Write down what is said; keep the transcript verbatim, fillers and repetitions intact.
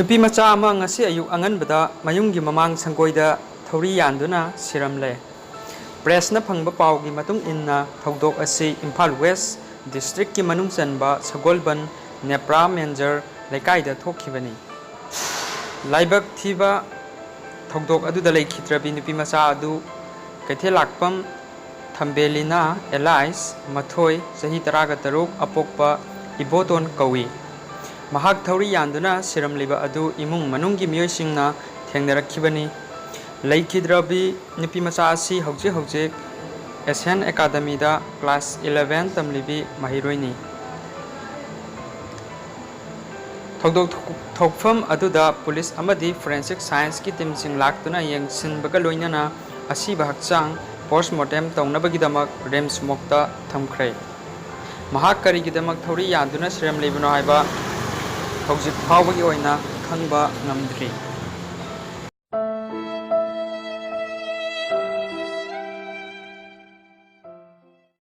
ꯅꯨꯄꯤ ꯃꯆꯥ ꯑꯃ ꯉꯁꯤ ꯑꯌꯨꯛ ꯑꯉꯟꯕꯗ ꯃꯌꯨꯝꯒꯤ ꯃꯃꯥꯡ ꯁꯪꯒꯣꯏꯗ ꯊꯧꯔꯤ ꯌꯥꯟꯗꯨꯅ ꯁꯤꯔꯝꯂꯦ꯫ ꯄ꯭ꯔꯦꯁꯅ ꯐꯪꯕ ꯄꯥꯎꯒꯤ ꯃꯇꯨꯡ ꯏꯟꯅ, ꯊꯧꯗꯣꯛ ꯑꯁꯤ ꯏꯝꯐꯥꯜ ꯋꯦꯁ ꯗꯤꯁꯇ꯭ꯔꯤꯛꯀꯤ ꯃꯅꯨꯡ ꯆꯟꯕ ꯁꯒꯣꯜꯕꯟ ꯅꯦꯄ꯭ꯔꯥ ꯃꯦꯟꯖꯔ ꯂꯩꯀꯥꯏꯗ ꯊꯣꯛꯈꯤꯕꯅꯤ꯫ ꯂꯥꯏꯕꯛ ꯊꯤꯕ ꯊꯧꯗꯣꯛ ꯑꯗꯨꯗ ꯂꯩꯈꯤꯗ꯭ꯔꯕꯤ ꯅꯨꯄꯤ ꯃꯆꯥ ꯑꯗꯨ ꯀꯩꯊꯦꯜꯂꯥꯛꯄꯝ ꯊꯝꯕꯦꯂꯤꯅꯥ ꯑꯦꯂꯥꯏꯁ ꯃꯊꯣꯏ, ꯆꯍꯤ ꯇꯔꯥꯒ ꯇꯔꯨꯛ, ꯑꯄꯣꯛꯄ ꯏꯕꯣꯇꯣꯟ ꯀꯧꯏ꯫ ꯃꯍꯥꯛ ꯊꯧꯔꯤ ꯌꯥꯟꯗꯨꯅ ꯁꯤꯔꯝꯂꯤꯕ ꯑꯗꯨ ꯏꯃꯨꯡ ꯃꯅꯨꯡꯒꯤ ꯃꯤꯑꯣꯏꯁꯤꯡꯅ ꯊꯦꯡꯅꯔꯛꯈꯤꯕꯅꯤ꯫ ꯂꯩꯈꯤꯗ꯭ꯔꯕꯤ ꯅꯨꯄꯤ ꯃꯆꯥ ꯑꯁꯤ ꯍꯧꯖꯤꯛ ꯍꯧꯖꯤꯛ ꯑꯦꯁꯤꯌꯥꯟ ꯑꯦꯀꯥꯗꯃꯤꯗ ꯀ꯭ꯂꯥꯁ ꯏꯂꯦꯚꯦꯟ ꯇꯝꯂꯤꯕꯤ ꯃꯍꯩꯔꯣꯏꯅꯤ꯫ ꯊꯧꯗꯣꯛ ꯊꯣꯛꯐꯝ ꯑꯗꯨꯗ ꯄꯨꯂꯤꯁ ꯑꯃꯗꯤ ꯐꯣꯔꯦꯟꯁꯤꯛ ꯁꯥꯏꯟꯁꯀꯤ ꯇꯤꯝꯁꯤꯡ ꯂꯥꯛꯇꯨꯅ ꯌꯦꯡꯁꯤꯟꯕꯒ ꯂꯣꯏꯅꯅ ꯑꯁꯤꯕ ꯍꯛꯆꯥꯡ ꯄꯣꯁꯃꯣꯔꯇꯦꯝ ꯇꯧꯅꯕꯒꯤꯗꯃꯛ ꯔꯤꯝꯁ ꯃꯣꯔꯒꯇ ꯊꯝꯈ꯭ꯔꯦ꯫ ꯃꯍꯥꯛ ꯀꯔꯤꯒꯤꯗꯃꯛ ꯊꯧꯔꯤ ꯌꯥꯟꯗꯨꯅ ꯁꯤꯔꯝꯂꯤꯕꯅꯣ ꯍꯥꯏꯕ ꯍꯧꯖꯤꯛ ꯐꯥꯎꯕꯒꯤ ꯑꯣꯏꯅ ꯈꯪꯕ ꯉꯝꯗ꯭ꯔꯤ꯫